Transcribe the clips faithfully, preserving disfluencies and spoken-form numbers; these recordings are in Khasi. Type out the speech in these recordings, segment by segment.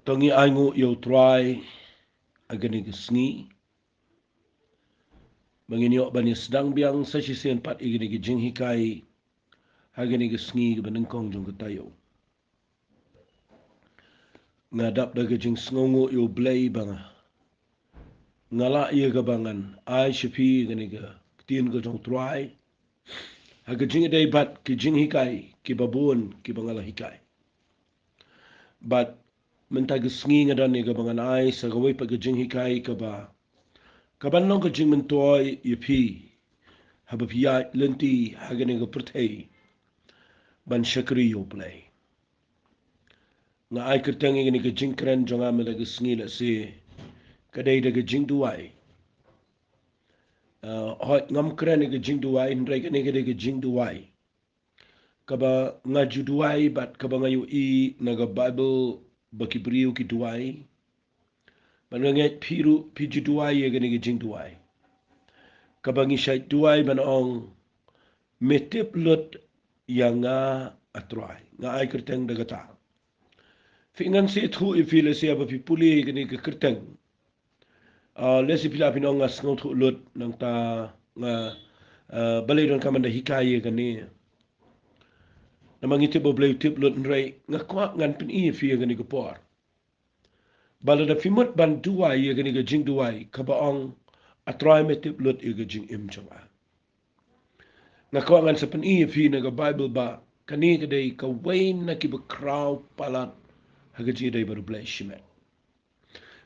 To ngi ai nguh ïa u Trai ha kane ka sngi ba ngin ïoh ban ïa sdang biang sa shisien pat ïa kane ka jinghikai ha kane ka sngi kaba nyngkong jong ka taïew. Nga dap da ka jingsngewnguh ïa u Blei ba nga, nga lah ïa kaba ngan ai sha phi kane ka ktien ka jong u Trai ha ka jingïadei bad ki jinghikai kiba bun kiba nga la hikai. Bad mynta ka sngi nga don ïa kaba ngan ai sa kawei pat ka jinghikai kaba, kaban long ka jingmyntoi ïa phi haba phi ïaid lynti ha kane ka pyrthei ban shakri ïa u Blei. Nga ai kyrteng ïa kane ka jingkren jong nga mynta ka sngi lehse ka dei da ka jingduwai. Uh, hooid, ngam kren ïa ka jingduwai, hynrei kane ka dei ka jingduwai kaba nga ju duwai bad kaba nga ïohi na ka Baibl ba ki briew ki duwai. Bad nga ngeit phi ruh phi ju duwai ïa kane ka jingduwai kaba ngi shait duwai ban ong, me tip lut ïa nga, a Trai. Nga ai kyrteng da kata. Phi, ngan sa ïathuh ïa phi lehse haba phi pule ïa kane ka kyrteng. Ah, lehse phi lah phin ong nga sngewthuh lut, nangta nga, ah, balei donkam ban da hikai ïa kane. Namar ngi tip ba u Blei u tip lut, hynrei nga kwah ngan pyni ïa phi ïa kane ka por ba lada phi mut ban duwai ïa kane ka jingduwai kaba ong, a Trai me tip lut ïa ka jingim jong nga. Nga kwah ngan sa pyni ïa phi na ka Baibl ba kane ka dei kawei na kiba khraw palat ha ka jingïadei bad u Blei shimet.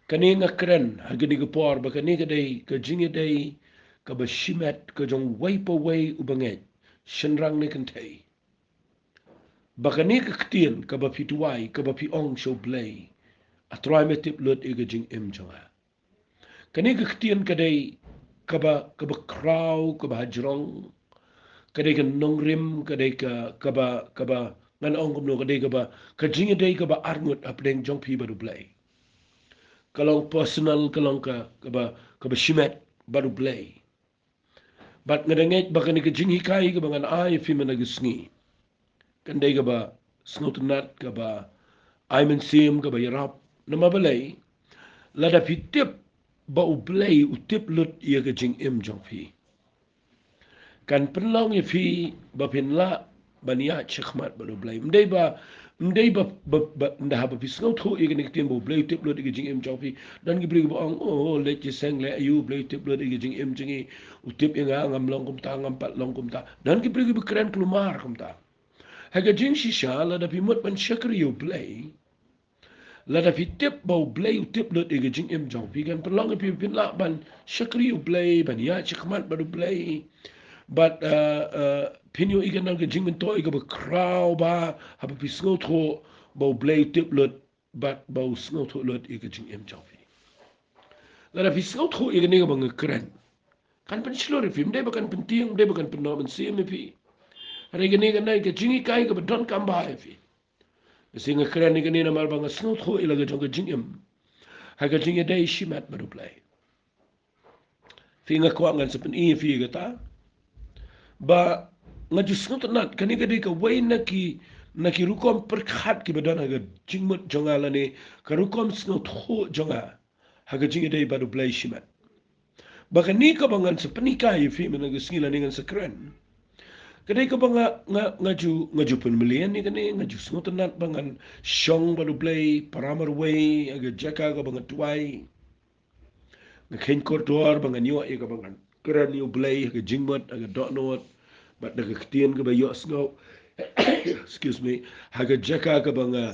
Kane nga kren ha kane ka por ba kane ka dei ka jingïadei kaba shimet ka jong uwei pa uwei uba ngeit, shynrang ne kynthei. Ba kane ka ktien kaba phi duwai, kaba phi ong sha u Blei, a Trai me tip lut ïa ka jingim jong nga. Kane ka ktien ka dei kaba, kaba khraw, kaba hajrong, ka dei ka nongrim, ka dei ka, kaba, kaba, ngan ong kumno, ka dei kaba, ka jingïadei kaba arngut hapdeng jong phi bad u Blei. Ka long personal, ka long ka, kaba, kaba shimet bad u Blei. Bad nga da ngeit ba kane ka jinghikai kaba ngan ai ïa phi mynta ka sngi kan dei kaba sngewtynnat, kaba ai mynsiem, kaba ïarap. Namar balei? Lada phi tip ba u Blei u tip lut ïa ka jingim jong phi, kan pynlong ïa phi ba phin lah ban ïaid shakhmat bad u Blei. Ym dei ba, ym dei ba, ba, ba, ynda haba phi sngewthuh ïa kane ka ktien ba u Blei u tip lut ïa ka jingim jong phi, don ki briew kiba ong, oh, leit shisha, leh aïu, u Blei u tip lut ïa ka jingim jong ngi, u tip ïa nga, ngam long kumta, ngam pat long kumta. Don ki briew kiba kren kulmar kumta. Ha ka jingshisha, lada phi mut ban shakri ïa u Blei, lada phi tip ba u Blei u tip lut ïa ka jingim jong phi, kan pynlong ïa phi ba phin lah ban shakri ïa u Blei, ban ïaid shakhmat bad u Blei. Bad, uh, uh, phin ïohi kan don ka jingmyntoi kaba khraw bha haba phi sngewthuh ba u Blei u tip lut bad ba u sngewthuh lut ïa ka jingim jong phi. Lada phi sngewthuh ïa kane kaba nga kren, kan pynshlur ïa phi, ym dei ba kan pyntieng, ym dei ba kan pynnoh mynsiem ïa phi. Hynrei kane kan dei ka jinghikai kaba donkam bha ïa phi. Bad nga kren ïa kane namar ba nga sngewthuh ïa la ka jong ka jingim ha ka jingïadei shimet bad u Blei. Phi, nga kwah ngan sa pyni ïa phi ïa kata ba nga ju sngewtynnat, kane ka dei kawei na ki, na ki rukom pyrkhat kiba don ha ka jingmut jong nga lane ka rukom sngewthuh jong nga ha ka jingïadei bad u Blei shimet. Ba kane kaba ngan sa pynhikai ïa phi mynta ka sngi lane ngan sa kren, ka dei kaba nga, nga, nga ju, nga ju pynmlien ïa kane, nga ju sngewtynnat ba ngan shong bad u Blei para marwei ha ka jaka kaba nga duwai. Nga kheiñ kordor ba ngan ïoh ïa kaba ngan kren ïa u Blei ha ka jingmut, ha ka dohnud, bad da ka ktien kaba ïohsngew, excuse me, ha ka jaka kaba nga,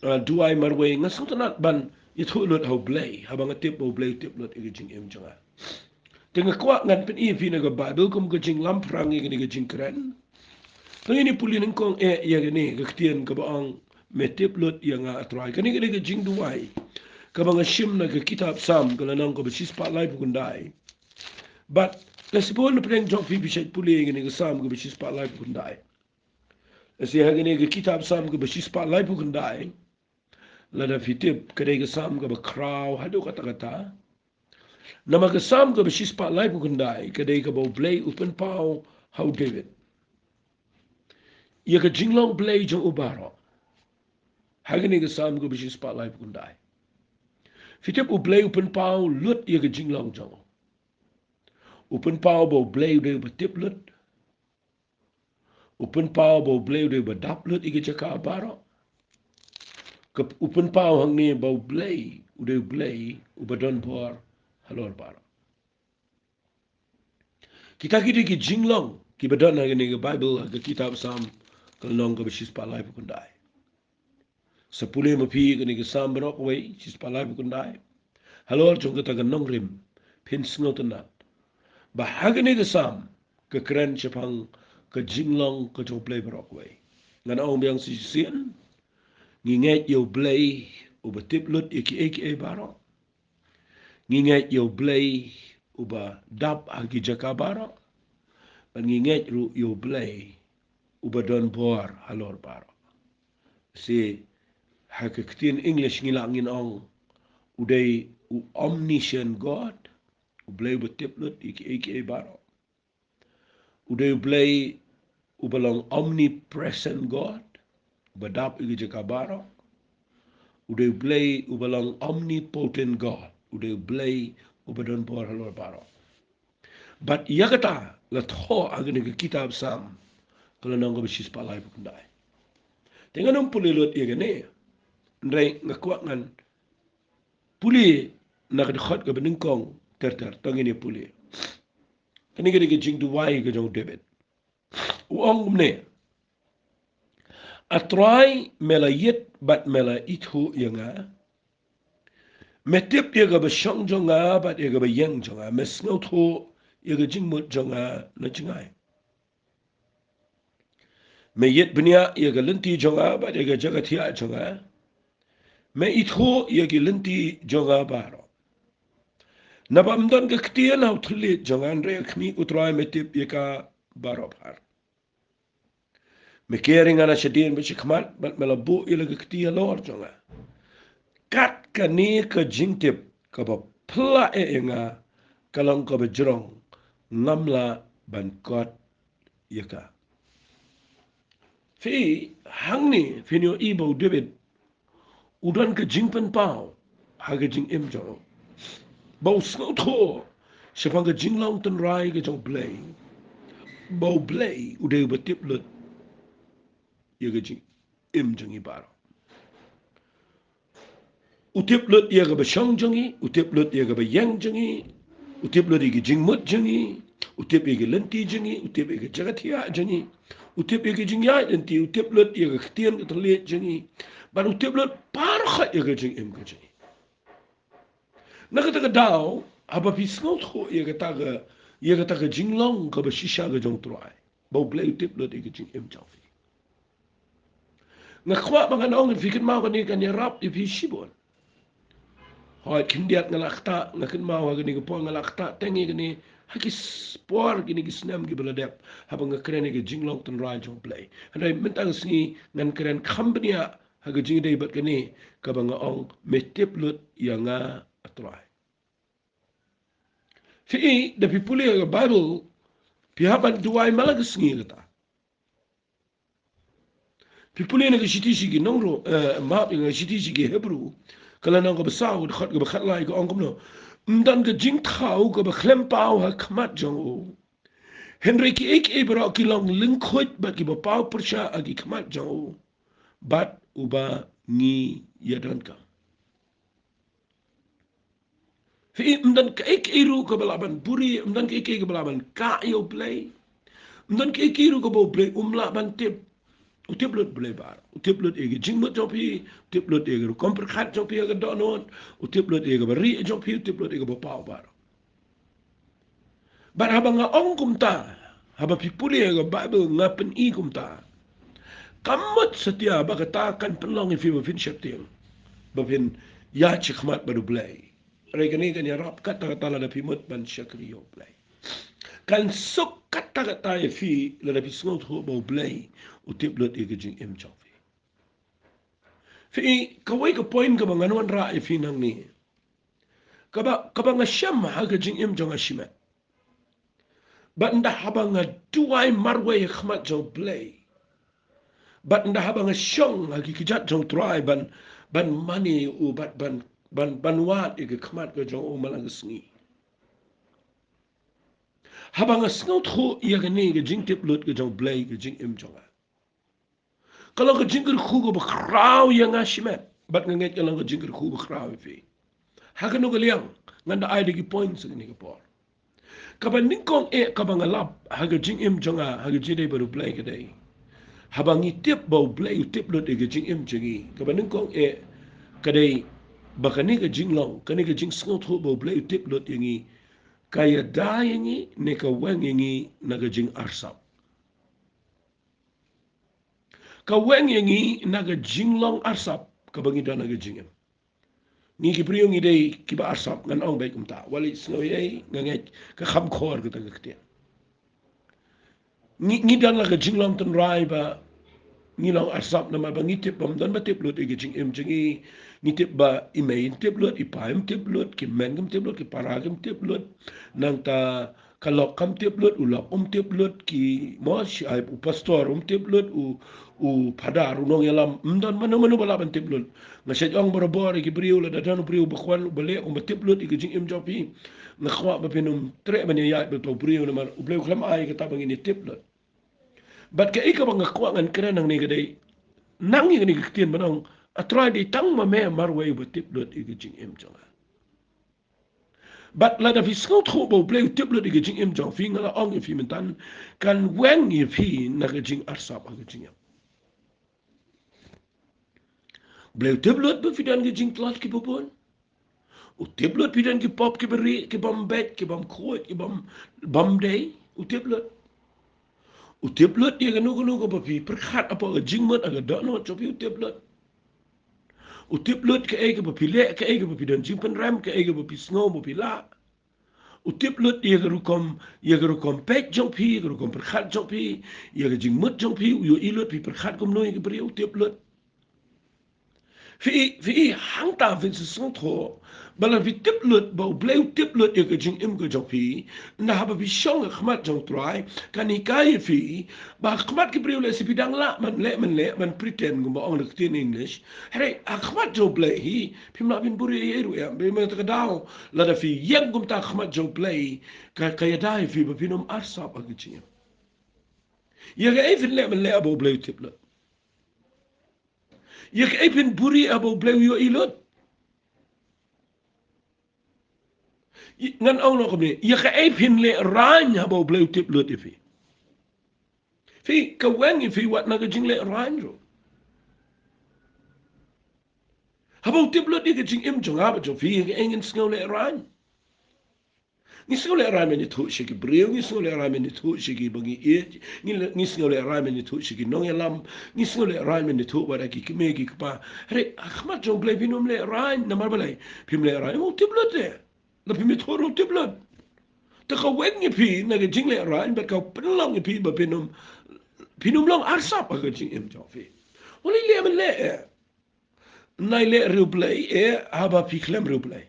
uh, duwai marwei. Nga sngewtynnat ban ïathuh lut ha u Blei haba nga tip ba u Blei u tip lut ïa ka jingim jong nga. Te nga kwah ngan pyni ïa phi na ka Baibl kum ka jinglamphrang ïa kane ka jingkren. To ngin ïa pule nyngkong eh ïa kane ka ktien kaba ong, me tip lut ïa nga, a Trai. Kane ka dei ka jingduwai kaba nga shim na ka kitab Salm ka lynnong kaba shispah laiphew khyndai. Bad lehse bun na pdeng jong phi phi shait pule ïa kane ka Salm kaba shispah laiphew khyndai. Lehse ha kane ka kitab Salm kaba shispah laiphew khyndai, lada phi tip, ka dei ka Salm kaba khraw haduh katta katta. Namar ka Salm kaba shispah laiphew khyndai ka dei kaba u Blei u pynpaw ha u David ïa ka jinglong Blei jong u baroh. Ha kane ka Salm kaba shispah laiphew khyndai, Phi tip U Blei u pynpaw lut ïa ka jinglong jong u. U pynpaw ba U Blei u dei uba tip lut. U pynpaw ba U Blei u dei uba dap lut ïa ki jaka baroh. Ka, u pynpaw hangne ba U Blei u dei U Blei uba don bor halor baroh. Kita ki dei ki jinglong kiba don ha kane ka Baibl, ha ka kitab Salm ka lynnong kaba shispah laiphew khyndai. Sa pule ma phi kane ka Salm baroh kawei, shispah laiphew khyndai. Halor jong kata ka nongrim, phin sngewtynnat ba ha kane ka Salm ka kren shaphang ka jinglong ka jong U Blei baroh kawei. Ngan ong biang shisien, ngi ngeit ïa U Blei uba tip lut ïa kiei kiei baroh. Ngi ngeit ïa U Blei uba dap ha ki jaka baroh. Bad ngi ngeit ruh ïa U Blei uba don bor halor baroh. Shi ha ka ktien English ngi lah ngin ong u dei u omniscient God, U Blei uba tip lut ïa kiei kiei baroh. U dei U Blei uba long omnipresent God, uba dap ïa ki jaka baroh. U dei U Blei uba long omnipotent God, u dei U Blei uba don bor halor baroh. Bad ïa kata la thoh ha kane ka kitab Salm ka lynnong kaba shispah laiphew khyndai. Te ngan ym pule lut ïa kane, hynrei nga kwah ngan pule na ka dkhot kaba nyngkong ter ter, to ngin ïa pule. Kane ka dei ka jingduwai ka jong u David. U ong kumne: A Trai, me la ïit bad me la ithuh ïa nga. Me tip ïa kaba shong jong nga bad ïa kaba ïeng jong nga. Me sngewthuh ïa ka jingmut jong nga na jngai. Me ïit bniah ïa ka lynti jong nga bad ïa ka jaka thiah jong nga. Me ithuh ïa ki lynti jong nga baroh. Naba ym don ka ktien ha u thylliej jong nga, hynrei ha khmih U Trai me tip ïa ka baroh phar. Me ker ïa nga na shadien bad shakhmat, bad me la buh ïa la ka kti halor jong nga. Kat kane ka jingtip kaba phylla eh ïa nga ka long kaba jrong, ngam lah ban kot ïa ka. Phi i, hangne phin ïohi ba u David u don ka jingpynpaw ha ka jingim jong u, ba u sngewthuh shaphang ka jinglong tynrai ka jong U Blei, ba U Blei u dei uba tip lut ïa ka jingim jong ngi baroh. U tip lut ïa kaba shong jong ngi, u tip lut ïa kaba ïeng jong ngi, u tip lut ïa ki jingmut jong ngi, u tip ïa ki lynti jong ngi, u tip ïa ka jaka thiah jong ngi, u tip ïa ki jingïaid lynti, u tip lut ïa ka ktien ka thylliej jong ngi, bad u tip lut baroh ïa ka jingim ka jong ngi. Na kata ka daw, haba phi sngewthuh ïa kata ka, ïa kata ka jinglong kaba shisha ka jong U Trai, ba U Blei u tip lut ïa ka jingim jong phi, nga kwah ba ngan ong ïa phi, kynmaw kane kan ïarap ïa phi shibun. Hooid, khyndiat nga la ktah, nga kynmaw ha kane ka por nga la ktah teng ïa kane ha ki s-, por kine ki snem kiba la dep, haba nga kren ïa ka jinglong tynrai jong U Blei. Hynrei mynta ka sngi ngan kren kham bniah ha ka jingïadei bad kane kaba nga ong, me tip lut ïa nga, A Trai. Phi i, da phi pule ïa ka Baibl, phi hap ban duwai man la ka sngi kata. Phi pule na ka shithi sha ki nong ro, eh, map, na ka shithi sha ki Hebru ka lynnong kaba saw, ka dkhot kaba khatlai, ka ong kumno: Ym don ka jingthaw kaba khlem paw ha khmat jong u, hynrei kiei kiei baroh ki long lyngkhuid bad kiba paw pyrshah ha ki khmat jong u, bad uba ngi ïadonkam. Phi i, ym don kaei kaei ruh kaba lah ban buhrieh, ym don kaei kaei kaba lah ban kah ïa U Blei. Ym don kaei kaei ruh kaba U Blei um lah ban tip. U tip lut U Blei baroh. U tip lut ïa ka jingmut jong phi, u tip lut ïa ka rukom pyrkhat jong phi ha ka dohnud, u tip lut ïa kaba rieh jong phi, u tip lut ïa kaba paw baroh. Bad haba nga ong kumta, haba phi pule ïa ka Baibl nga pyni kumta, kam mut satia ba kata kan pynlong ïa phi ba phin sheptieng, ba phin ïaid shakhmat bad U Blei. Hynrei kane kan ïarap katta katta lada phi mut ban shakri ïa U Blei. Kan suk katta katta ïa phi lada phi sngewthuh ba U Blei u tip lut ïa ka jingim jong phi. Phi i, kawei ka point kaba ngan wanrah ïa phi nangne, kaba, kaba nga shem ha ka jingim jong nga shimet. Bad ynda haba nga duwai marwei ha khmat jong U Blei, bad ynda haba nga shong ha ki kjat jong U Trai ban, ban mane ïa u, bad ban ban, ban wad ïa ka khmat ka jong u man la ka sngi. Haba nga sngewthuh ïa kane ka jingtip lut ka jong U Blei ka jingim jong nga, ka long ka jingkyrkhu kaba khraw ïa nga shimet. Bad nga ngeit ka long ka jingkyrkhu ba khraw ïa phi. Ha kano ka liang? Ngan da ai da ki point sa kane ka por. Kaba nyngkong eh kaba nga lap ha ka jingim jong nga, ha ka jingdei bad U Blei ka dei, haba ngi tip ba U Blei u tip lut ïa ka jingim jong ngi, kaba nyngkong eh ka dei ba kane ka jinglong, kane ka jingsngewthuh ba U Blei u tip lut ïa ngi, ka ïada ïa ngi ne ka weng ïa ngi na ka jingarsap? Ka weng ïa ngi na ka jinglong arsap kaba ngi don ha ka jingim. Ngi ki briew ngi dei kiba arsap, ngan ong beit kumta. Wat leh sngew ei, nga ngeit ka kham khor kata ka ktien. Ngi, ngi don la ka jinglong tynrai ba ngi long arsap namar ba ngi tip ba ym don ba tip lut ïa ka jingim jong ngi. Ngi tip ba i mei ym tip lut, i pa ym tip lut, ki hynmen kim tip lut, ki para kim tip lut. Nangta ka lok kam tip lut, u lok um tip lut, ki mo shi ai u pastor um tip lut, u, u phadar, u nongïalam, ym don mano mano ba lah ban tip lut. Nga shait ong barabor ïa ki briew, lada don u briew ba kwah, ba leh kumba tip lut ïa ka jingim jong phi, nga kwah ba phin ym treh ban ïaid bad uta u briew namar U Blei u khlem ai kata ba ngin ïa tip lut. Bad kaei kaba nga kwah ngan kren hangne ka dei, nang ïa kane ka ktien ban ong, A Trai, dei tang ma me marwei ba tip lut ïa ka jingim jong nga. Bad lada phi sngewthuh ba U Blei u tip lut ïa ka jingim jong phi, nga la ong ïa phi mynta, kan weng ïa phi na ka jingarsap ha ka jingim. U Blei u tip lut ba phi don ki jingtlot kiba bun. U tip lut phi don ki pop kiba rieh, ki bym beit, ki bym khuid, ki bym, bym dei. U tip lut. U tip lut ïa kano kano kaba phi pyrkhat hapoh ka jingmut ha ka dohnud jong phi, u tip lut. U tip lut kaei kaba phi leh, kaei kaba phi don jingpynrem, kaei kaba phi sngew ba phi lah. U tip lut ïa ka rukom, ïa ka rukom peit jong phi, ïa ka rukom pyrkhat jong phi, ïa ka jingmut jong phi, u ïohi lut phi pyrkhat kumno ïa ki briew, u tip lut. Phi, phi hangta phin sa sngewthuh ba lada phi tip lut ba U Blei u tip lut ïa ka jingim ka jong phi, ynda haba phi shong ha khmat jong U Trai, kan hikai ïa phi ba ha khmat ki briew lehse phi dang lah ban leh, ban leh, ban pretend kumba ong da ka ktien English. Hynrei ha khmat jong U Blei hi phim lah ban buhrieh ei ei ruh em. Ba mynta ka daw lada phi ïeng kumta ha khmat jong U Blei, ka, ka ïada ïa phi ba phin ym arsap ha ka jingim. Ïa kaei phin leh ban leh haba U Blei u tip lut? Ïa kaei phin buhrieh haba U Blei u ïohi lut? Ï-, ngan ong noh kumne, ïa kaei phin lehraiñ haba U Blei u tip lut ïa phi? Phi, ka weng ïa phi wat na ka jinglehraiñ ruh. Haba u tip lut ïa ka jingim jong nga bad jong phi, ïa kaei ngin sngew lehraiñ? Ngi sngew lehraiñ ban ïathuh sha ki briew, ngi sngew lehraiñ ban ïathuh sha kiba ngi ïeit, ngi le-, ngi sngew lehraiñ ban ïathuh sha ki nongïalam, ngi sngew lehraiñ ban ïathuh bad ki kmie ki kpa. Hynrei ha khmat jong U Blei phin ym lehraiñ, namar balei? Phim lehraiñ, u tip lut ïa. Lada phim ïathuh ruh u tip lut. Te ka weng ïa phi na ka jinglehraiñ bad ka pynlong ïa phi ba phin ym, phin ym long arsap ha ka jingim jong phi. Wat leh ban leh eh. Wat leh riewblei eh haba phi khlem riewblei.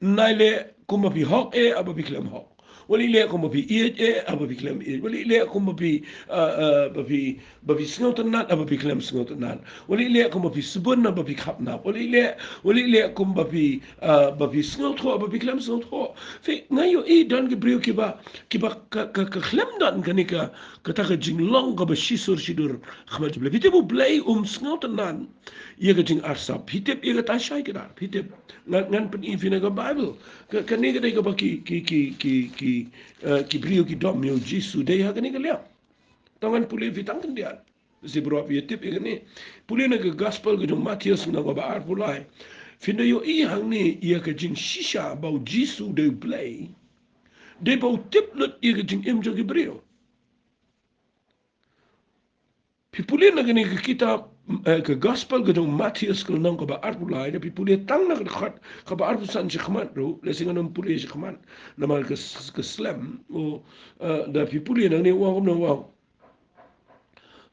Wat leh kumba phi hok eh haba phi khlem hok. Wat leh kumba phi ïeit eh haba phi khlem ïeit. Wat leh kumba phi, ah, ah, ba phi, ba phi sngewtynnat haba phi khlem sngewtynnat. Wat leh kumba phi sbun haba phi khapnap. Wat leh, wat leh kumba phi, ah, ba phi sngewthuh haba phi khlem sngewthuh. Phi, nga ïohi don ki briew kiba, kiba ka, ka, ka khlem don kane ka, kata ka jinglong kaba shisur shidur ha khmat jong U Blei. Phi tip U Blei um sngewtynnat ïa ka jingarsap. Phi tip ïa kata shai kdar. Phi tip, ngan, ngan pyni phi na ka Baibl. Ka, kane ka dei kaba ki, ki, ki, ki, ki, eh, ki briew ki dom ïa U Jisu dei ha kane ka liang. To ngan pule phi tang khyndiat. Shi baroh phi tip ïa kane. Pule na ka Gospel ka jong u Mathaios lynnong kaba arphew lai. Phin da ïohi hangne ïa ka jingshisha ba U Jisu dei U Blei. Dei ba u tip lut ïa ka jingim jong ki briew. Phi pule na kane ka kitab, eh, ka Gospel ka jong u Mathaios ka lynnong kaba arphew lai, da phi pule tang na ka dkhot kaba arphew san shakhmat ruh, lehse ngan ym pule shakhmat namar ka s-, ka slem, u, eh, da phi pule na kane u ong kumno, u ong.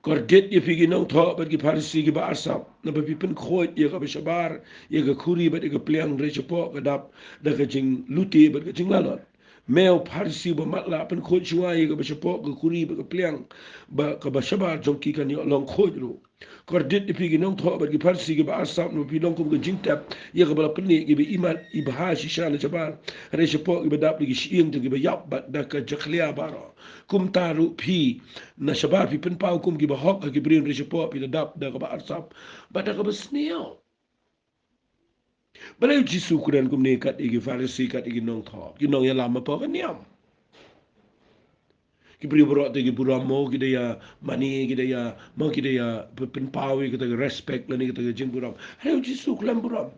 Kordit ïa phi ki nongthoh bad ki Pharisi kiba arsap, naba phi pynkhuid ïa kaba shabar, ïa ka khuri bad ïa ka pliang, hynrei shapoh ka dap da ka jinglute bad ka jinglalot. Me u Pharisi ba matlah, pynkhuid shuwa ïa kaba shapoh, ka kuri bad ka pliang, ba kaba shabar jong ki kan ïoh long khuid ruh. Kordit ïa phi ki nongthoh bad ki Pharisi kiba arsap, namar phi long kum ka jingtep ïa kaba la pynïaid, kiba imat i bha shisha na shabar, hynrei shapoh kiba dap da ki shyieng jong kiba ïap bad da ka jakhlia baroh. Kumta ruh phi, na shabar phi pynpaw kum kiba hok ha ki briew, hynrei shapoh phi la dap da kaba arsap bad da kaba sniew. Balei u Jisu u kren kumne kat ïa ki Pharisi, kat ïa ki nongthoh, ki nongïalam hapoh ka niam? Ki briew baroh te ki burom mo, ki da ïa mane, ki da ïa mo, ki da ïa py-, pynpaw ïa kata ka respect lane kata ka jingburom. Hynrei u Jisu u khlem burom.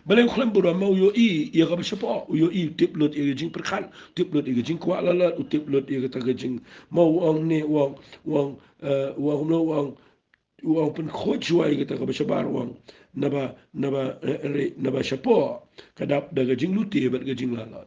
Balei u khlem burom? Mo u ïohi ïa kaba shapoh, u ïohi, u tip lut ïa ka jingpyrkhat, u tip lut ïa ka jingkwah lalot, u tip lut ïa kata ka jing, mo u ong ne, u ong, u ong, eh, u ong kumno, u ong, u ong pynkhuid shuwa ïa kata kaba shabar, u ong, naba, naba, eh, re, naba shapoh ka dap da ka jinglute bad ka jinglalot.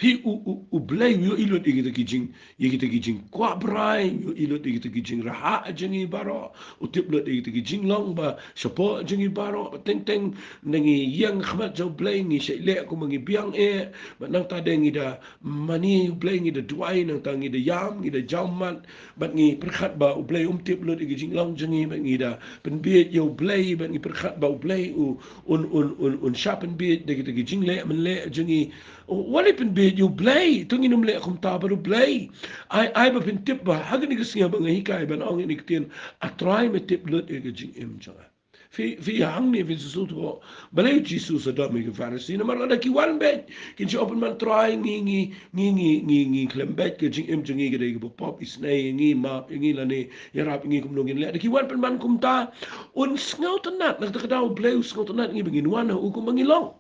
Phi, u, u, u Blei u ïohi lut ïa kita ki jing, ïa kita ki jingkwah brai, u ïohi lut ïa kita ki jingrhah jong ngi baroh, u tip lut ïa kita ki jinglong ba shapoh jong ngi baroh, ba teng teng ngi ïeng ha khmat jong u Blei, ngi shait leh kumba ngi biang eh, bad nangta de ngi da mane ïa u Blei, ngi da duwai, nangta ngi da ïam, ngi da jaw mat, bad ngi pyrkhat ba u Blei um tip lut ïa ki jinglong jong ngi, bad ngi da pynbieit ïa u Blei, bad ngi pyrkhat ba u Blei u, un, un, un, un shah pynbieit da kita ki jingleh mynleh jong ngi. Wat leh pynbieit ïa u Blei, to ngin ym leh kumta bad u Blei. Ai, ai ba phin tip ba ha kane ka sngi ba nga hikai ban ong ïa kane ka ktien, A Trai, me tip lut ïa ka jingim jong nga. Phi, phi hangne phin sngewthuh balei u Jisu u sdom ïa ki Pharisi, namar lada ki wan beit kin shu ong pynban, Trai, ngi, ngi, ngi khlem beit, ka jingim jong ngi ka dei kaba pop, isynei ïa ngi, map ïa ngi lane ïarap ïa ngi kumno ngin leh. Da ki wan pynban kumta, un sngewtynnat, na kata ka daw u Blei u sngewtynnat ïa ngi ba ngin wan ha u kumba ngi long.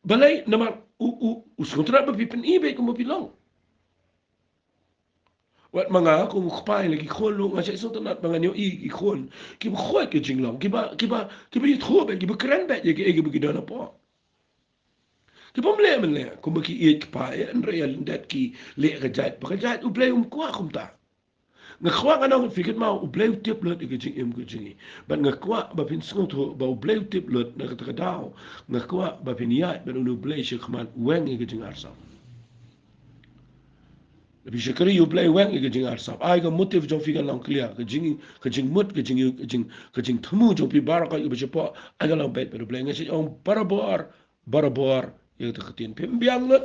Balei? Namar u, u, u sngewtynnat ba phi pyni beit kumba phi long. Wat ma nga kum u kpa ïa la ki khun ruh nga shait sngewtynnat ba ngan ïohi ki khun kiba khuid ka jinglong, kiba, kiba, kiba ïathuh beit, kiba kren beit ïa kiei kiba ki don hapoh. Kibym leh mynleh kumba ki ïeit kpa ïa, hynrei ïa lyndet ki leh ka jait ba ka jait. U Blei um kwah kumta. Nga kwah ngan ong ïa phi kynmaw, u Blei u tip lut ïa ka jingim ka jong ngi. Bad nga kwah ba phin sngewthuh ba u Blei u tip lut, na kata ka daw nga kwah ba phin ïaid bad une u Blei sha khmat, weng ïa ka jingarsap. Lada phi shakri ïa u Blei, weng ïa ka jingarsap. Ai ka motive jong phi kan long clear, ka jing, ka jingmut, ka jing, ka jing, ka jingthmu jong phi baroh kaba shapoh, ai ka long beit bad u Blei. Nga shait ong barabor, barabor ïa kata ka ktien. Phim biang lut.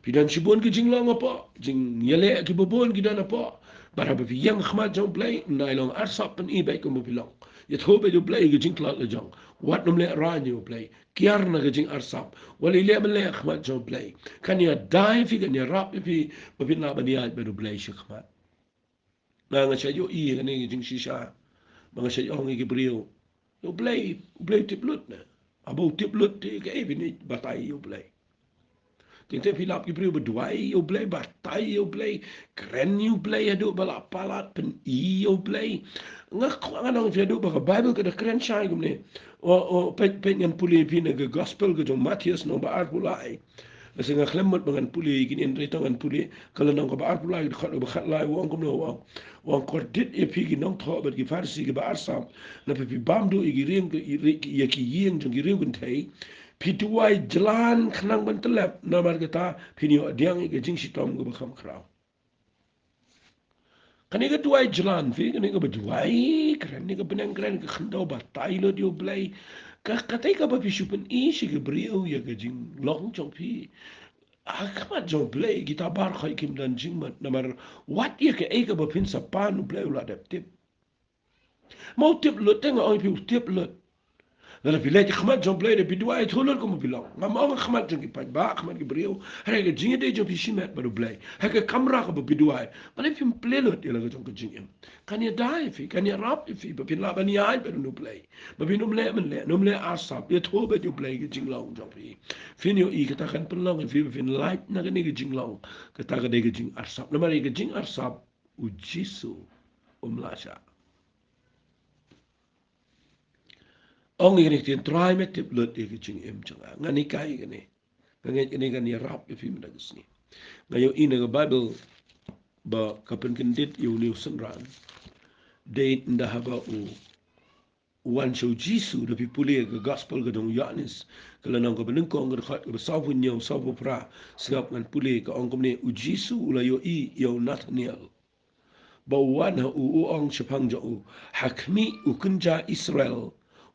Phi don shibun ki jinglong hapoh, jingïaleh kiba bun ki don hapoh. Bad haba phi ïeng ha khmat jong u Blei, nai long arsap, pyni beit kumba phi long. Ïathuh beit ïa u Blei ïa ka jingtlot la jong. Wat nym leh rain ïa u Blei. Kiar na ka jingarsap. Wat leh mynleh ha khmat jong u Blei. Kan ïada ïa phi, kan ïarap ïa phi ba phin lah ban ïaid bad u Blei sha khmat. Nga, nga shait ïohi ïa kane ka jingshisha ba nga shait ong ïa ki briew, ïa u Blei, u Blei u tip lut ne? Haba u tip lut te kaei phin ïeit batai ïa u Blei? Teng teng phi lap ki briew ba duwai ïa u Blei, batai ïa u Blei, kren ïa u Blei haduh ba la palat, pyni ïa u Blei. Nga kwah ngan ong ïa phi haduh ba ka Baibl ka da kren shai kumne. O, o, peit, peit ngan pule ïa phi na ka Gospel ka jong u Mathaios lynnong ba arphew lai. Lada nga khlem mut ba ngan pule ïa kine, hynrei to ngan pule ka lynnong kaba arphew lai, ka dkhot kaba khatlai, u ong kumno, u ong. U ong, kordit ïa phi ki nongthoh bad ki Pharisi kiba arsap, namar phi bam duh ïa ki ïing, ïa ki ïing jong ki riew kynthei. Phi duwai jlan khnang ban tyllep, namar kata phin ïoh pdiang ïa ka jingshitom kaba kham khraw. Kane ka duwai jlan phi, kane kaba duwai kren, kane ka bneng kren, ka khyndew batai lut ïa u Blei. Ka, katei kaba phi shu pyni sha ki briew ïa ka jinglong jong phi. Ha khmat jong u Blei kita baroh kim don jingmut, namar wat ïa kaei kaba phin sa pan u Blei u la dep tip. Ma u tip lut, te nga ong ïa phi u tip lut. Lada phi leit ha khmat jong u Blei, da phi duwai, ïathuh lut kumba phi long. Ngam ong ha khmat jong ki paidbah, ha khmat ki briew. Hynrei ka jingïadei jong phi shimet bad u Blei, ha ka kamra kaba phi duwai, balei phim plie lut ïa la ka jong ka jingim? Kan ïada ïa phi, kan ïarap ïa phi ba phin lah ban ïaid bad une u Blei, ba phin ym leh mynleh, ym leh arsap, ïathuh beit ïa u Blei ka jinglong jong phi. Phin ïohi kata kan pynlong ïa phi ba phin lait na kane ka jinglong, kata ka dei ka jingarsap. Namar ïa ka jingarsap u Jisu um lah shah. Ong ïa kane ka ktien, Trai, me tip lut ïa ka jingim jong nga. Ngan hikai ïa kane. Nga ngeit kane kan ïarap ïa phi mynta ka sngi. Nga ïohi na ka Baibl ba ka pynkyndit ïa une u synran. Dei ynda haba u u wan sha u Jisu, da phi pule ka gospel ka jong u Ïoannis, ka lynnong kaba nyngkong, ka dkhot kaba sawphew hynñiew, sawphew phra, sngap ngan pule, ka ong kumne, u Jisu u la ïohi ïa u Nathaniel. Ba u wan ha u, u ong shaphang jong u, ha khmih u kynja Israel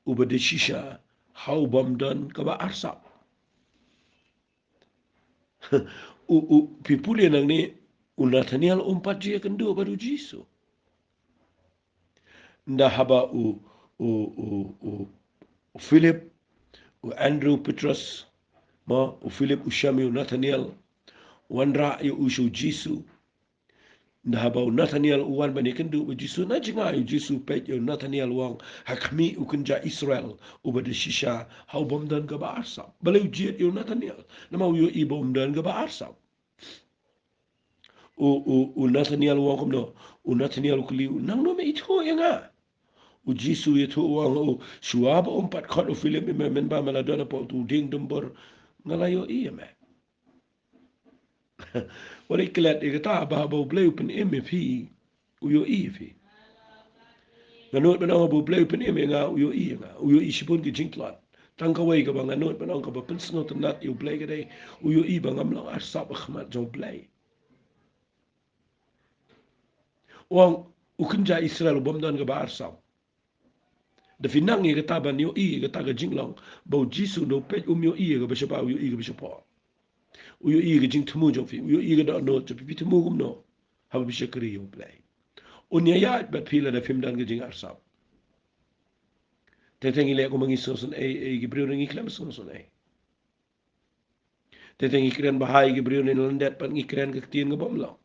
uba da shisha ha u bym don kaba arsap. U, u, phi pule nangne, u Nathaniel um pat ju ïakynduh bad u Jisu. Nda haba u, u, u, u, u Philip, u Andrew, Petros, ma, u Philip u shem ïa u Nathaniel, wanrah ïa u sha u Jisu. Nda haba u Nathaniel u wan ban ïakynduh bad u Jisu, na jngai u Jisu peit ïa u Nathaniel, u ong, ha khmih u kynja Israel uba da shisha ha u bym don kaba arsap. Balei u jied ïa u Nathaniel? Namar u ïohi ba um don kaba arsap. U, u, u Nathaniel u ong kumno? U Nathaniel u kylli, u nangno me ithuh ïa nga? U Jisu u ïathuh, u ong, u, shuwa ba um pat khot u Philip, mynba me la don hapoh utu u dieng dumbur, nga la ïohi ïa me. Wat leit klet ïa kata, ba, ba U Blei u pynim ïa phi, u ïohi ïa phi. Nga nud ban ong ba U Blei u pynim ïa nga, u ïohi ïa nga, u ïohi shibun ki jingtlot. Tang kawei kaba nga nud ban ong kaba pynsngewtynnat ïa U Blei ka dei, u ïohi ba ngam long arsap ha khmat jong U Blei. U ong, u kynja Israel u bym don kaba arsap. Da phi nang ïa kata ban ïohi ïa kata ka jinglong, ba u Jisu da u peit um ïohi ïa kaba shaphang, u ïohi ïa kaba shapoh. U ïohi ïa ka jingthmu jong phi, u ïohi ïa ka dohnud jong phi, phi thmu kumno haba phi shakri ïa U Blei? Un ïaid bad phi lada phim don ka jingarsap. Teng teng ngi leh kumba ngi sngewsynei, ei, ki briew ngi khlem sngewsynei. Teng teng ngi kren bha ïa ki briew, ne lyndet pat ngi kren ka ktien ka bym long.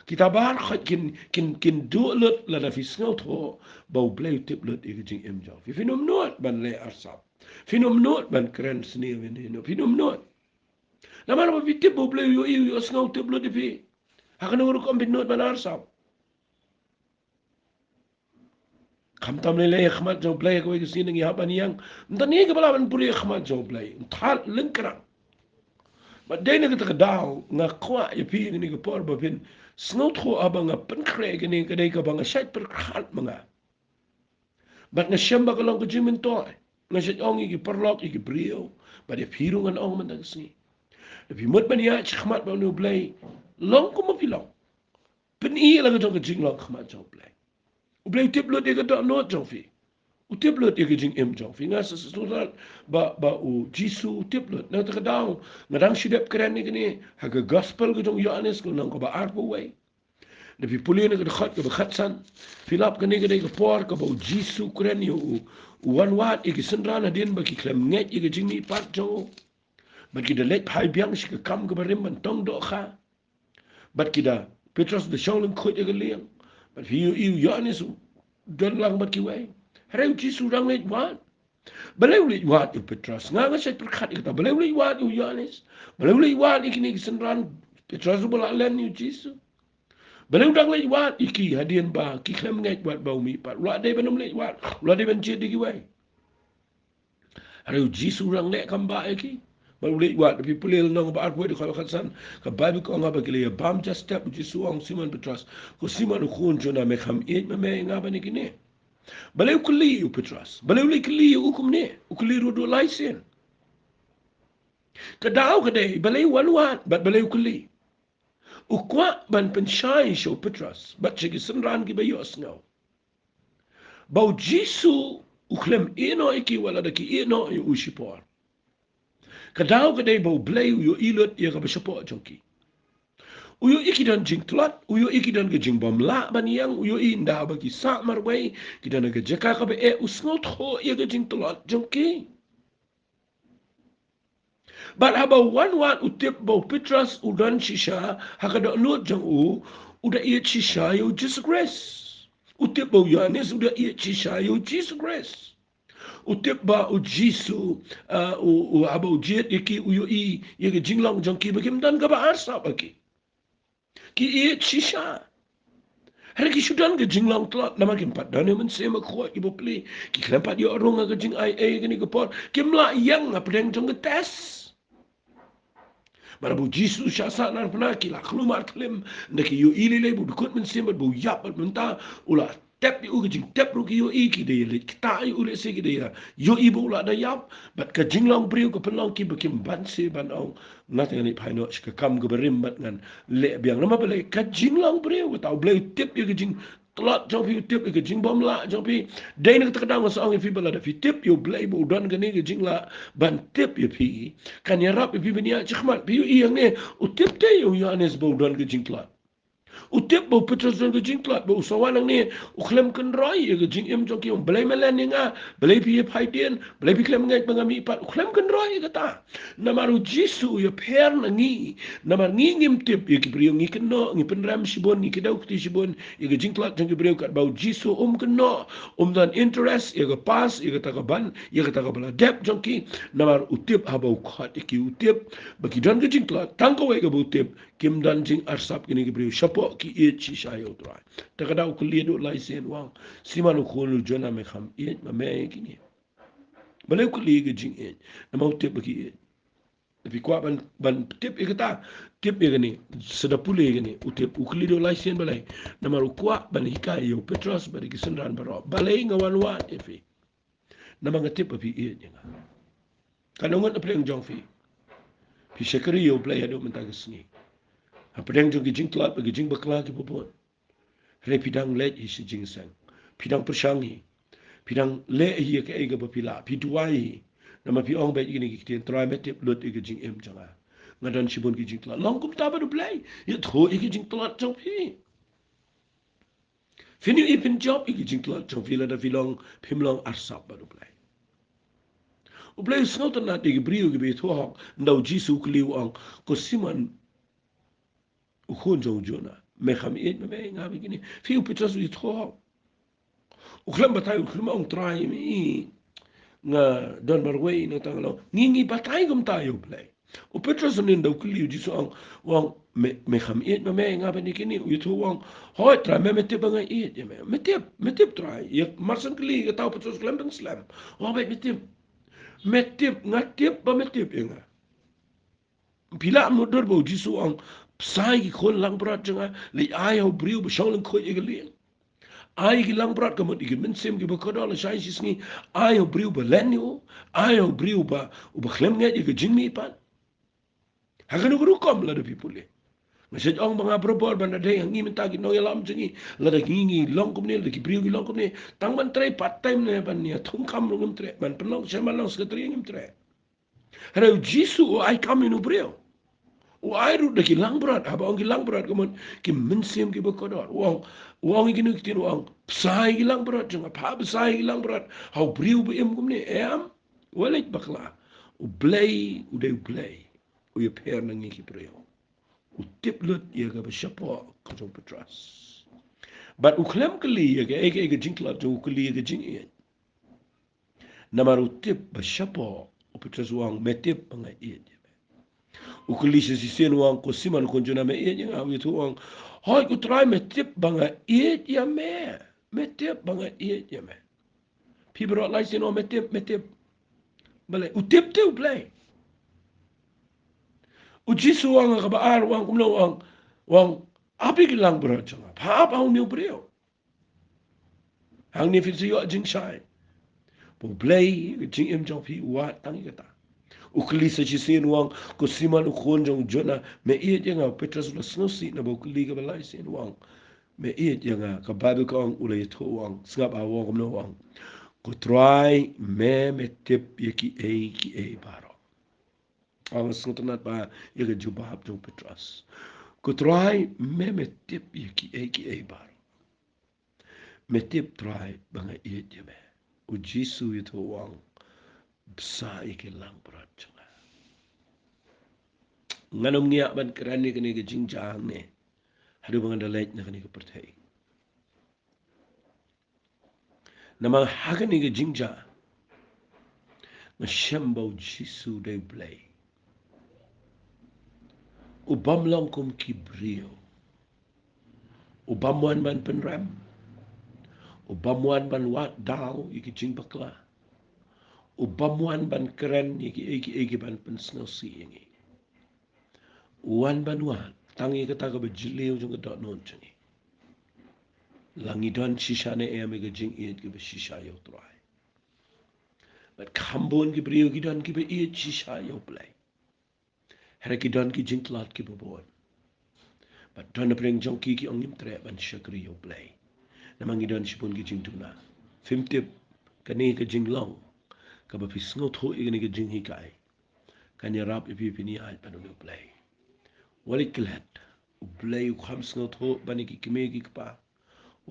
Kita baroh kin, kin, kin duh lut lada phi sngewthuh ba U Blei u tip lut ïa ka jingim jong phi. Phin ym nud ban leh arsap. Phin ym nud ban kren sniew ïa une ïa u. Phin ym nud. Namar ba phi tip ba U Blei u ïohi, u ïohsngew, u tip lut ïa phi. Ha kano ka rukom phin nud ban arsap? Khamtam lei lei ha khmat jong U Blei ha kawei ka sngi, ngi hap ban ïeng. Mynta ngi ka ba lah ban pule ha khmat jong U Blei. Ym thad lyngkhrang. Bad dei na kata ka daw nga kwah ïa phi kane ka por ba phin sngewthuh, haba nga pynkhreh kane ka dei kaba nga shait pyrkhat ma nga. Bad nga shem ba ka long ka jingmyntoi. Nga shait ong ïa ki paralok, ïa ki briew, bad ïa phi ruh ngan ong mynta ka sngi. Lada phi mut ban ïaid sha khmat bad une U Blei, long kumba phi long. Pyni la ka jong ka jinglong ha khmat jong U Blei. U Blei u tip lut ïa ka dohnud jong phi. U tip lut ïa ka jingim jong phi. Nga sa sngewthuh ba, ba u Jisu u tip lut. Na kata ka daw nga dang shu dep kren ïa kane ha ka gospel ka jong u Ïoannis, ka lynnong kaba arphew wei. Lada phi pule na ka dkhot kaba khatsan, phi lap kane ka dei ka por kaba u Jisu u kren ïa u, u wan wad ïa ki synran hadien ba ki khlem ngeit ïa ka jingmihpat jong u. Bad ki da leit phai biang sha ka kam kaba rim ban tong dohkha. Bad ki da, Petros da shong lyngkhuid ïa ka lieng. Bad phi ïohi u Ïoannis u don lang bad kiwei. Hynrei u Jisu u dang leit wad. Balei u leit wad ïa u Petros? Nga, nga shait pyrkhat ïa kata. Balei u leit wad ïa u Ïoannis? Balei u leit wad ïa kine ki synran? Petros uba la len ïa u Jisu. Balei u dang leit wad ïa ki hadien ba ki khlem ngeit wat ba u mihpat? U la dei ban ym leit wad. U la dei ban jied ïa kiwei. Hynrei u Jisu u dang leh kam bah ïa ki. Bad u leit wad, lada phi pule lynnong ba arphew wei dkhot ba khatsan, ka Baibl ka ong haba ki la ïa bam ja step, u Jisu u ong, Simon Petros, ko Simon u khun Jona, me kham ïeit ma me ïa nga ban ïa kine? Balei u kylli ïa u Petros? Balei u leit kylli ïa u kumne? U kylli ruh duh lai sien. Ka daw ka dei, balei u wan wad bad balei u kylli? U kwah ban pynshai sha u Petros bad sha ki synran kiba ïohsngew ba u Jisu u khlem ïehnoh ïa ki wat lada ki ïehnoh ïa u shipor. Ka daw ka dei ba U Blei u ïohi lut ïa kaba shapoh jong ki. U ïohi ki don jingtlot, u ïohi ki don ka jingbymlah ban ïeng, u ïohi ynda ba ki sah marwei, ki don ha ka jaka kaba eh, u sngewthuh ïa ka jingtlot jong ki. Bad haba u wan wad u tip ba u Petros u don shisha ha ka dohnud jong u, u da ïeit shisha ïa u Jisu Khrist. U tip ba u Ïoannis u da ïeit shisha ïa u Jisu Khrist. U tip ba u Jisu, uh, u, u, haba u jied ïa ki u ïohi ïa ka jinglong jong ki ba kim don kaba arsap ha ki. Ki ïeit shisha. Hynrei ki shu don ka jinglong tlot namar kim pat don ïa u Mynsiem Bakhuid, ki bapli. Ki khlem pat ïoh rung ha ka jingaiei kane ka por. Kim lah ïeng hapdeng jong ka test. Bad haba u Jisu u shah sahnarphna ki la khlem arthlem, ynda ki ïohi lei lei ba u dkut mynsiem bad ba u ïap bad mynta u la tep ïa u, ka jingtep ruh ki ïohi, ki dei ïa leit ktah ïa u, lehse ki dei ïa ïohi ba u la da ïap. Bad ka jinglong briew ka pynlong ki ba kim banse ban ong, nga te ngan leit phai noh sha ka kam kaba rim bad ngan leh biang. Namar balei? Ka jinglong briew, kata U Blei u tip ïa ka jingtlot jong phi, u tip ïa ka jingbymlah jong phi. Dei na kata ka daw nga sa ong ïa phi ba lada phi tip ïa U Blei ba u don kane ka jinglah ban tip ïa phi, kan ïarap ïa phi ban ïaid shakhmat. Phi ïohi hangne, u tip te ïa u Ïohannes ba u don ka jingtlot. U tip ba u Petros u don ka jingtlot, ba u sa wan hangne u khlem kynroi ïa ka jingim jong ki, u ong, balei me len ïa nga? Balei phi ïa phai dien? Balei phi khlem ngeit ba nga mihpat? U khlem kynroi ïa kata. Namar U Jisu u ïapher na ngi. Namar ngi ngim tip ïa ki briew, ngi kynnoh, ngi pynrem shibun, ngi kdew kti shibun ïa ka jingtlot jong ki briew, katba U Jisu um kynnoh, um don interest ïa ka past, ïa kata ka ban, ïa kata kaba la dep jong ki. Namar u tip haba u khot ïa ki, u tip ba ki don ka jingtlot. Tang kawei kaba u tip, kim don jingarsap kine ki briew, shapoh ki ïeit shisha ïa U Trai. Ta ka daw u kylli haduh lai sien, u ong, Simon u khun u Jonah, me kham ïeit ma me ïa kine? Balei u kylli ïa ka jingïeit? Namar u tip ba ki ïeit. Phi kwah ban, ban tip ïa kata, tip ïa kane, sa da pule ïa kane. U tip, u kylli haduh lai sien, balei? Namar u kwah ban hikai ïa u Petros bad ïa ki synran baroh. Balei nga wan wad ïa phi? Namar nga tip ba phi ïeit ïa nga. Katno ngut hapdeng jong phi, phi shakri ïa U Blei haduh mynta ka sngi, hapdeng jong ki jingtlot bad ki jingbakla kiba bun? Hynrei phi dang leit hi sha jingseng, phi dang pyrshang hi, phi dang leh hi ïa kaei kaba phi lah, phi duwai hi. Namar phi ong beit ïa kine ki ktien, Trai, me tip lut ïa ka jingim jong nga. Nga don shibun ki jingtlot. Long kumta bad U Blei. Ïathuh ïa ki jingtlot jong phi. Phin ïohi, phin jop ïa ki jingtlot jong phi lada phi long, phim long arsap bad U Blei. U Blei u sngewtynnat ïa ki briew kiba ïathuh hok. Ynda U Jisu u kylli, u ong, ko Simon u khun jong u Jonah, me kham ïeit ma me ïa nga bad kine? Phi, u Petros u ïathuh hok. U khlem batai, u khlem ong, Trai, me, nga don marwei, nangta nga long. Ngi, ngi batai kumta ïa U Blei. U Petros u nin da u kylli, U Jisu u ong, u ong, me, me kham ïeit ma me ïa nga bad kine? U ïathuh, u ong, hooid Trai, me, me tip ba nga ïeit ïa me. Me tip, me tip Trai. Ïa marsan kylli kata u Petros u khlem pynslem. U ong, me, me tip. Me tip, nga tip ba me tip ïa nga. Phi lah mutdur ba U Jisu u ong, bsa ïa ki khun langbrot jong nga, leit ai ha u briew ba shong lyngkhuid ïa ka lieng. Ai ïa ki langbrot, ka mut ïa ki mynsiem kiba kordor, lashai shisngi ai ha u briew ba len ïa u, ai ha u briew ba, uba khlem ngeit ïa ka jingmihpat. Ha kano kano ka rukom lada phi pule. Nga shu ong ba nga barabor ban da dei ha ngi mynta ki nongïalam jong ngi, lada ngi, ngi long kumne, lada ki briew ki long kumne, tang ban trei part time ne ban ïa thungkam ruh ngim treh, ban pynlong chairman, long secretary ngim treh. Hynrei U Jisu u ai kam ïa u briew. U ai ruh da ki langbrot, haba ong ki langbrot ka mut ki mynsiem kiba kordor. U ong, u ong ïa kine ki ktien, u ong, bsa ïa ki langbrot jong nga, phah bsa ïa ki langbrot ha u briew ba im kumne, em? Wat leit bakla. U Blei u dei U Blei u ïapher na ngi ki briew. U tip lut ïa kaba shapoh ka jong u Petros. Bad u khlem kylli ïa kaei kaei ka jingtlot jong u, u kylli ïa ka jingïeit. Namar u tip ba shapoh, u Petros u ong, me tip ba nga ïeit ïa me. U kylli sa shisien, u ong, ko Simon khun Jonah, me ïeit ïa nga? U ïathuh, u ong, hooid ko Trai, me tip ba nga ïeit ïa me. Me tip ba nga ïeit ïa me. Phi baroh lai sien u ong, me tip, me tip. Balei? U tip te U Blei. U Jisu u ong ha kaba ar, u ong kumno? U ong, u ong, ap ïa ki langbrot jong nga, phah ap ha une u briew. Hangne phin sa ïoh jingshai ba U Blei, ka jingim jong phi u wad tang ïa kata. U kylli sa shisien, u ong, ko Simon u khun jong u Jonah, me ïeit ïa nga? U Petros u la sngewsih naba u kylli kaba lai sien, u ong, me ïeit ïa nga? Ka Baibl ka ong, u la ïathuh, u ong, sngap, u ong kumno? U ong, ko Trai, me, me tip ïa kiei kiei baroh. Nga sngewtynnat bha ïa ka jubab jong u Petros. Ko Trai, me, me tip ïa kiei kiei baroh. Me tip Trai ba nga ïeit ïa me. U Jisu u ïathuh, u ong, bsa ïa ki langbrot jong nga. Ngan ym ngiah ban kren ïa kane ka jingjia hangne haduh ba ngan da leit na kane ka pyrthei. Namar ha kane ka jingjia nga shem ba U Jisu u dei U Blei. U bym long kum ki briew. U bym wan ban pynrem. U bym wan ban wad daw ïa ki jingbakla. U bym wan ban kren ïa kiei kiei ki ban pynsngewsih ïa ngi. U wan ban wad tang ïa kata kaba jylliew jong ka dohnud jong ngi. La ngi don shisha ne em ïa ka jingïeit kaba shisha ïa U Trai? Bad kham bun ki briew ki don kiba ïeit shisha ïa U Blei. Hynrei ki don ki jingtlot kiba bun. Bad don na pdeng jong ki ki ong ngim treh ban shakri ïa U Blei. Namar ngi don shibun ki jingduna. Phim tip kane ka jinglong kaba phi sngewthuh ïa kane ka jinghikai kan ïarap ïa phi phin ïaid bad U Blei. Wat leit klet. U Blei u kham sngewthuh ban ïa ki kmie ki kpa.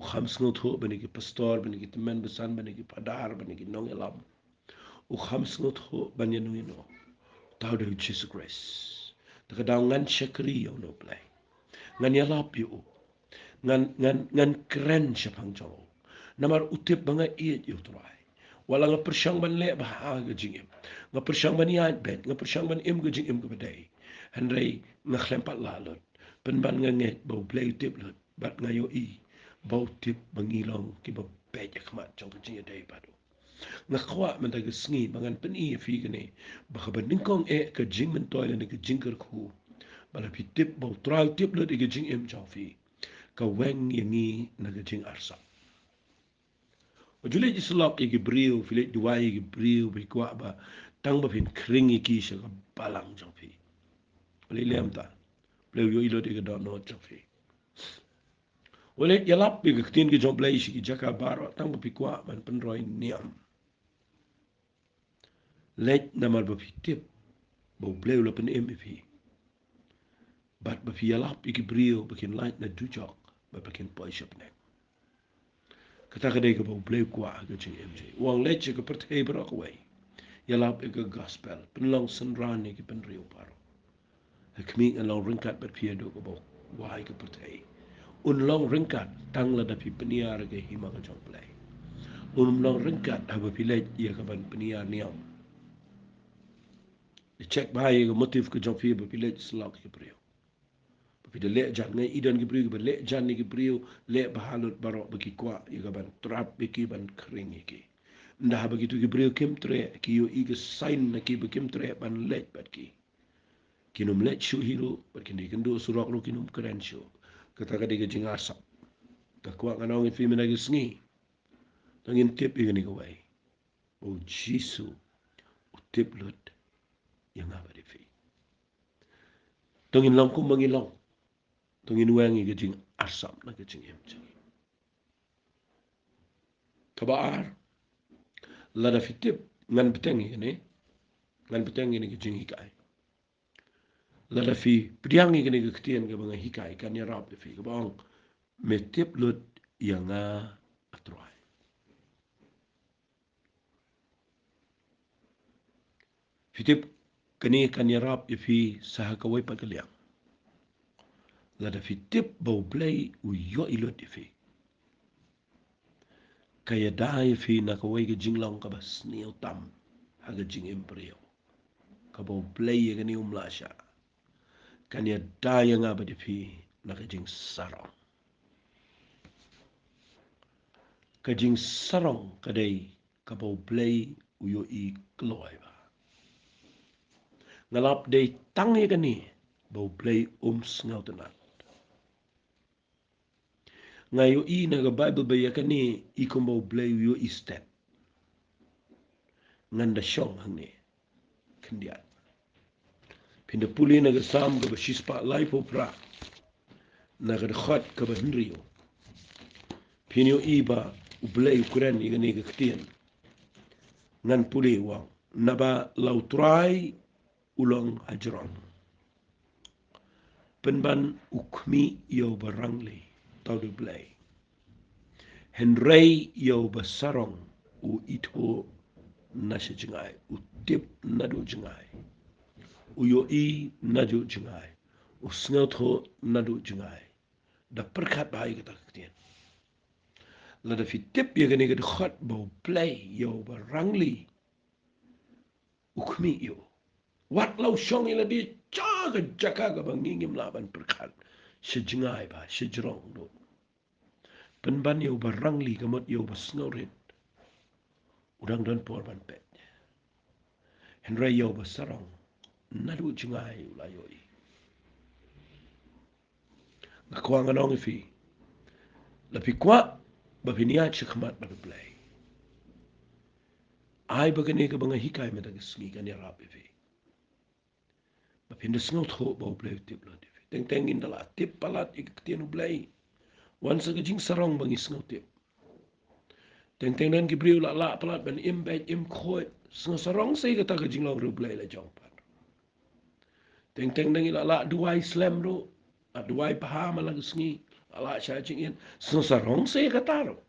U kham sngewthuh ban ïa ki pastor, ban ïa ki tymmen basan, ban ïa ki phadar, ban ïa ki nongïalam. U kham sngewthuh ban ïa no ïa no. Tang da U Jisu Khrist. Te ka daw ngan shakri ïa U Blei. Ngan ïalap ïa U. Ngan, ngan, ngan kren shaphang jong U. Namar u tip ba nga ïeit ïa U Trai. Wat la nga pyrshang ban leh bha ha ka jingim, nga pyrshang ban ïaid beit, nga pyrshang ban im ka jingim kaba dei, hynrei nga khlem pat lah lut. Pynban nga ngeit ba U Blei u tip lut. Bad nga ïohi ba u tip ba ngi long kiba beit ha khmat jong ka jingïadei bad U. Nga kwah mynta ka sngi ba ngan pyni ïa phi kane, ba kaba nyngkong eh ka jingmyntoi lane ka jingkyrkhu, ba la phi tip ba U Trai u tip lut ïa ka jingim jong phi, ka weng ïa ngi na ka jingarsap. Wat ju leit ïasyllok ïa ki briew, phi leit duwai ïa ki briew ba phi kwah ba tang ba phin khring ïa ki sha ka balang jong phi. Wat leit leh kumta. Blei u ïohi lut ïa ka dohnud jong phi. Wat leit ïalap ïa ka ktien ka jong U Blei sha ki jaka baroh tang ba phi kwah ban pynroi niam. Leit namar ba phi tip ba U Blei u la pynim ïa phi. Bad ba phi ïalap ïa ki briew ba kin lait na dujok, bad ba kin poi sha bneng. Kata ka dei kaba U Blei u kwah ha ka jingim jong ngi. U ong leit sha ka pyrthei baroh kawei, ïalap ïa ka gospel, pynlong synran ïa ki bynriew baroh. Ha khmih, ngan long ryngkat bad phi haduh kaba wai ka pyrthei. Un long ryngkat tang lada phi pynïar ïa ka hima ka jong U Blei. Un long ryngkat haba phi leit ïa kaban pynïar niam. Check bha ïa ka motive ka jong phi ba phi leit ïasyllok ïa ki briew. Ba phi da leh jan, nga i don ki briew kiba leh jan ïa ki briew, leh bha lut baroh ba ki kwah ïa kaban trap ïa ki, ban khring ïa ki. Ynda haba kitu ki briew kim treh, ki ïohi ka sign na ki ba kim treh ban leit bad ki, kin ym leit shuh hi ruh, bad kin ïakynduh surok ruh kin ym kren shuh. Kata ka dei ka jingarsap. Nga kwah ngan ong ïa phi mynta ka sngi, to ngin tip ïa kane kawei, ba U Jisu u tip lut ïa nga bad ïa phi. To ngin long kumba ngi long. To ngin weng ïa ka jingarsap na ka jingim jong ngi. Kaba ar, lada phi tip, ngan bteng ïa kane, ngan bteng ïa kane ka jinghikai. Lada phi pdiang ïa kane ka ktien kaba nga hikai, kan ïarap ïa phi, kaba ong, me tip lut ïa nga, A Trai. Phi tip, kane kan ïarap ïa phi sa ha kawei pat ka liang. Lada phi tip ba U Blei u ïohi lut ïa phi, ka ïada ïa phi na kawei ka jinglong kaba sniew tam ha ka jingim briew, kaba U Blei ïa kane um lah shah. Kan ïada ïa nga bad ïa phi na ka jingsarong. Ka jingsarong ka dei kaba U Blei u ïohi kloi bha. Nga lap dei tang ïa kane ba U Blei um sngewtynnat. Nga ïohi na ka Baibl ba ïa kane i kumba U Blei u ïohi stet. Ngan da shong hangne khyndiat. Phin da pule na ka Salm kaba shispah laiphew phra, na ka dkhot kaba hynriew, phin ïohi ba U Blei u kren ïa kane ka ktien. Ngan pule, u ong, naba la U Trai u long hajrong, pynban u khmih ïa uba rangli, tang da U Blei. Hynrei ïa uba sarong u ithuh na sha jngai, u tip naduh jngai, u ïohi naduh jngai, u sngewthuh naduh jngai. Da pyrkhat bha ïa kata ka ktien. Lada phi tip ïa kane ka dkhot ba U Blei ïa uba rangli u khmih ïa u, wat la u shong ïa lade sha ka jaka kaba ngi ngim lah ban pyrkhat, sha jngai bha, sha jrong duh. Pynban ïa uba rangli ka mut ïa uba sngewrit, u dang don por ban peit. Hynrei ïa uba sarong, naduh jngai u la ïohi. Nga kwah ngan ong ïa phi, la phi kwah ba phin ïaid sha khmat bad U Blei. Ai ba kane kaba nga hikai mynta ka sngi kan ïarap ïa phi ba phin da sngewthuh ba U Blei u tip lut ïa phi. Teng teng ngin da lah tip palat ïa ka ktien U Blei, wan sa ka jingsarong ba ngi sngewtip. Teng teng don ki briew la lah palat ban im beit im khuid, sngewsarong sa ïa kata ka jinglong ruh U Blei la jong pat. Teng teng ngi la lah duwai slem ruh, la duwai bha man la ka sngi, la lah shah jingim, sngewsarong sa ïa kata ruh.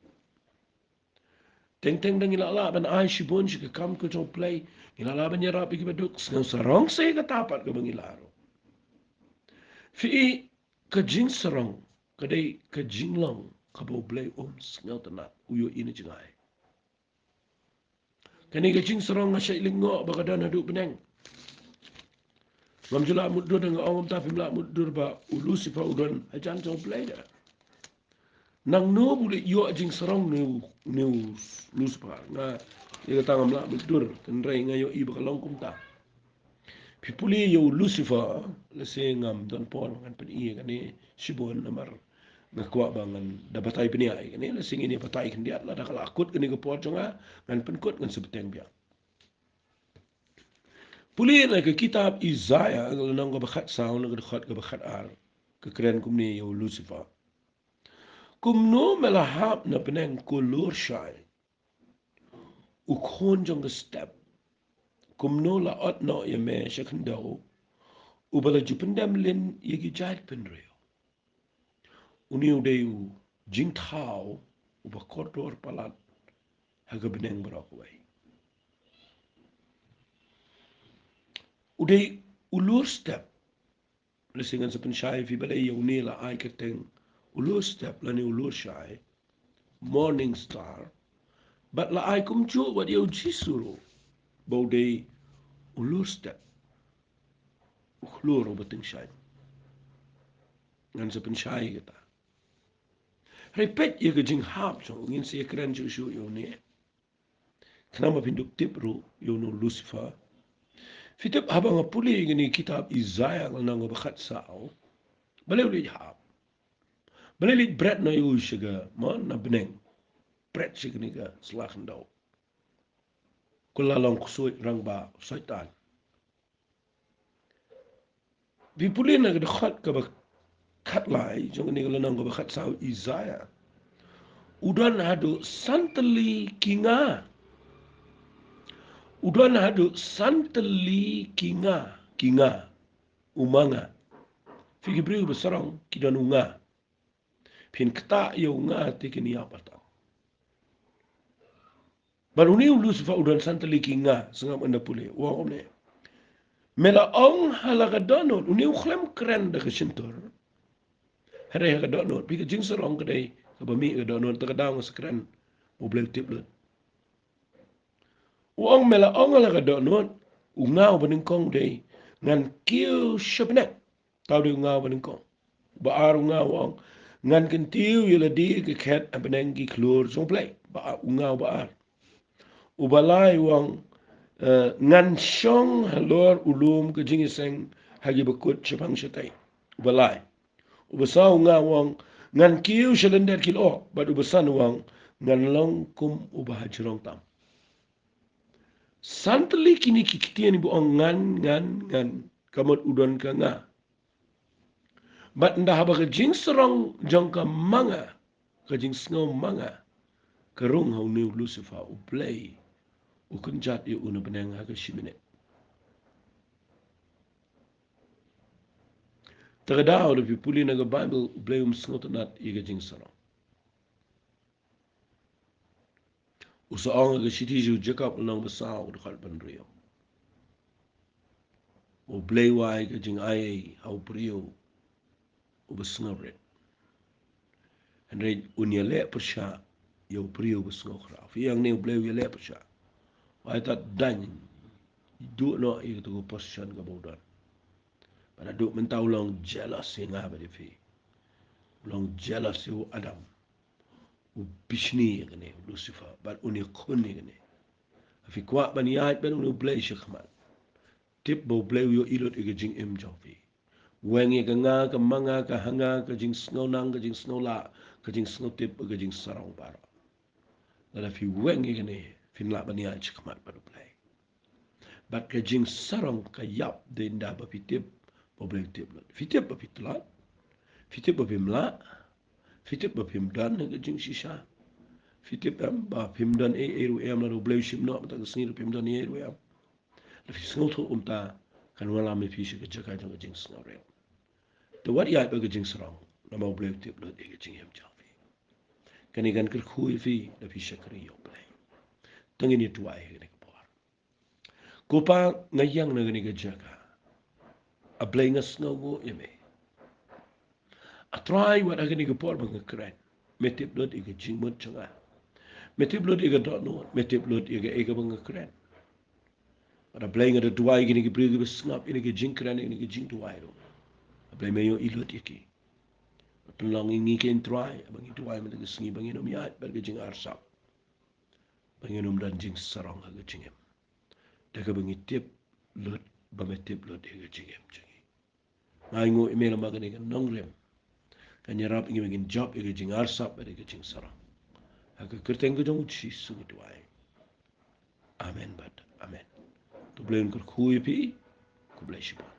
Teng teng ngi la lah ban ai shibun sha ka kam ka jong U Blei, ngi la lah ban ïarap ïa kiba duk, sngewsarong sa ïa kata pat kaba ngi lah ruh. Phi i, ka jingsarong ka dei ka jinglong kaba U Blei um sngewtynnat, u ïohi na jingai. Kane ka jingsarong nga shait lyngngoh ba ka don haduh bneng. Ngam ju lah mutdur, nga ong kumta, phim lah mutdur ba u Lucifer u don hajan jong U Blei da. Nangno ba u leit ïoh jingsarong ne u, ne u Lucifer? Nga, ïa kata ngam lah mutdur, hynrei nga ïohi ba ka long kumta. Phi pule ïa u Lucifer, lehse ngam don por ngan pyni ïa kane shibun namar nga kwah ba ngan da batai bniah ïa kane, lehse ngin ïa batai khyndiat lada ka la kut kane ka por jong nga, ngan pynkut, ngan sa bteng biang. Pule na ka kitab Isaiah, ka lynnong kaba khatsaw, na ka dkhot kaba khatar, ka kren kumne ïa u Lucifer: Kumno me la hap na bneng, ko lur shai, u khun jong ka step? Kumno la ot noh ïa me sha khyndew, uba la ju pyndem lin ïa ki jait bynriew? Une u dei u jingthaw uba kordor palat ha ka bneng baroh kawei. U dei u lur step. Lehse ngan sa pynshai ïa phi balei ïa une la ai kyrteng u lur step lane u lur shai, morning star. Bad la ai kumjuh wat ïa u Jisu ruh ba u dei u lur step, u khlur uba tyngshaiñ. Ngan sa pynshai ïa kata. Hynrei peit ïa ka jinghap jong u, ngin sa ïakren shuh shuh ïa une. Khnang ba phin dup tip ruh ïa une u Lucifer. Phi tip, haba nga pule ïa kane ka kitab Isaiah, ka lynnong kaba khatsaw, balei u leit hap? Balei leit bret noh ïa u sha ka, mo, na bneng? Bret sha kane ka sla khyndew. Ka la long ksuid rangbah, Soitan. Phi pule na ka dkhot kaba khatlai jong kane ka lynnong kaba khatsaw Isaiah, u don haduh san tylli ki nga. U don haduh san tylli ki nga, ki nga. U ma nga. Phi ki briew ba sarong ki don u nga. Phin ktah ïa u nga te kin ïap pat tang. Bad une u Lucifer u don san tylli ki nga, sngap ynda pule, u ong kumne: Me la ong ha la ka dohnud, une u khlem kren da ka shyntur. Hynrei ha ka dohnud, phi, ka jingsarong ka dei kaba mih ha ka dohnud, te ka daw nga sa kren, U Blei u tip lut. U ong: Me la ong ha la ka dohnud, u nga uba nyngkong u dei: Ngan kiew sha bneng. Te u dei u nga uba nyngkong. Uba ar, u nga u ong: Ngan kyntiew ïa lade ka khet ha bneng ki khlur jong U Blei. Ba, u nga uba ar. Uba lai u ong, eh, Ngan shong halor u lum ka jingïaseng ha kiba kut shaphang shatei. Uba lai. Uba saw, u nga u ong: Ngan kiew sha lyndet ki lyoh. Bad uba san u ong: Ngan long kum uba hajrong tam. San tylli kine ki ktien ba ong ngan, ngan, ngan, ka mut u don ka nga. Bad ynda haba ka jingsarong jong ka ma nga, ka jingsngew ma nga, ka rung ha une u Lucifer, U Blei u kynjat ïa u na bneng ha ka shi minit. Te ka daw, lada phi pule na ka Baibl, U Blei um sngewtynnat ïa ka jingsarong. U sa ong ha ka shithi jong u Jakob lynnong ba saw, dkhot ba hynriew, U Blei u ai ka jingai ha u briew uba sngewrit. Hynrei un ïaleh pyrshah ïa u briew uba sngewkhraw. Phi ïohi hangne U Blei u ïaleh pyrshah. U ai tad daiñ, duh noh ïa kata ka position kaba u don. Bad naduh mynta u long jealous ïa nga bad ïa phi. U long jealous ïa u Adam. U bishni ïa kane u Lucifer bad un ïakhun ïa kane. Phi kwah ban ïaid bad une U Blei shakhmat, tip ba U Blei u ïohi lut ïa ka jingim jong phi. Weng ïa ka nga, ka ma nga, ka ha nga, ka jingsngew nang, ka jingsngew lah, ka jingsngewtip bad ka jingsarong baroh. Lada phi weng ïa kane, phin lah ban ïaid shakhmat bad U Blei. Bad ka jingsarong ka ïap dei ynda ba phi tip ba U Blei u tip lut. Phi tip ba phi tlot. Phi tip ba phim lah. Phi tip ba phim don ha ka jingshisha. Phi tip em ba phim don ei ei ruh em, lada U Blei u shim noh mynta ka sngi ruh phim don ei ei ruh em. Lada phi sngewthuh kumta, kan wallam ïa phi sha ka jaka jong ka jingsngewrit. Te wat ïaid bad ka jingsarong, namar U Blei u tip lut ïa ka jingim jong phi. Kane kan kyrkhu ïa phi, lada phi shakri ïa U Blei. Te ngin ïa duwai ha kane ka por. Ko Pa, nga ïeng na kane ka jaka. A Blei, nga sngewnguh ïa me. A Trai, wat ha kane ka por ba nga kren, me tip lut ïa ka jingmut jong nga. Me tip lut ïa ka dohnud, me tip lut ïa kaei kaba nga kren. Bad A Blei, nga da duwai ïa kine ki briew kiba sngap ïa kane ka jingkren, ïa kane ka jingduwai ruh. A Blei, me ïohi lut ïa ki. Pynlong ïa ngi kein Trai, ba ngi duwai mynta ka sngi ba ngin ym ïaid bad ka jingarsap, ba ngin ym don jingsarong ha ka jingim, da kaba ngi tip lut ba me tip lut ïa ka jingim jong ngi. Nga ainguh ïa me namar kane ka nongrim kan ïarap ïa ngi ba ngin jop ïa ka jingarsap bad ïa ka jingsarong. Ha ka kyrteng ka jong U Jisu ngi duwai. Amen bad amen. To U Blei un kyrkhu ïa phi. Khublei shibun.